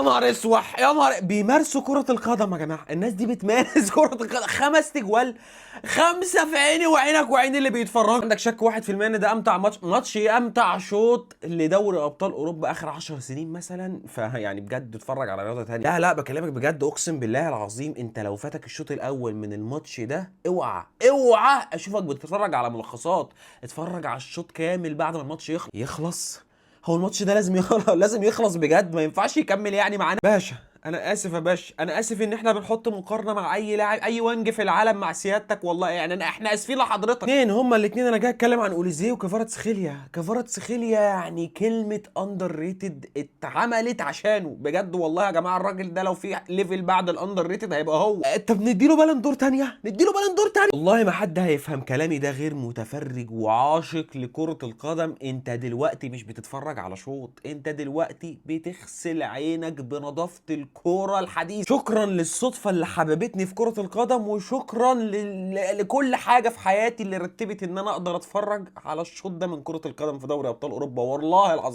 نهار اسوح، يا نهار، بيمارسوا كرة القدم يا جماعة، الناس دي بتمارس كرة القدم. 5 تجوال، 5 في عيني وعينك وعين اللي بيتفرج. عندك شك 1% ان ده امتع ماتش، ماتش ايه؟ امتع شوط لدوري ابطال اوروبا اخر 10 سنين مثلا. فيعني بجد اتفرج على رياضة ثانية. لا لا بكلمك بجد، اقسم بالله العظيم انت لو فاتك الشوط الاول من الماتش ده اوعى اوعى اشوفك بتتفرج على ملخصات، اتفرج على الشوط كامل بعد ما الماتش يخلص. يخلص هو الماتش ده لازم يخلص، لازم يخلص بجد، ما ينفعش يكمل يعني معانا. باشا انا اسف يا باشا، انا اسف ان احنا بنحط مقارنة مع اي لاعب اي wing في العالم مع سيادتك والله، يعني احنا اسفين لحضرتك. اثنين هما الاثنين، انا جاي اتكلم عن اوليزيه وكفاراتسخيليا. كفاراتسخيليا يعني كلمة underrated اتعملت عشانه بجد والله يا جماعه. الراجل ده لو في level بعد ال underrated هيبقى هو. طب نديله Ballon d'Or تانية، نديله Ballon d'Or تانية. والله ما حد هيفهم كلامي ده غير متفرج وعاشق لكرة القدم. انت دلوقتي مش بتتفرج على شوط، انت دلوقتي بتغسل عينك بنظافه الكورة الحديثة. شكرا للصدفه اللي حببتني في كره القدم، وشكرا لكل حاجة في حياتي اللي رتبت ان انا اقدر اتفرج على الشوط ده من كره القدم في دوري ابطال اوروبا والله العظيم.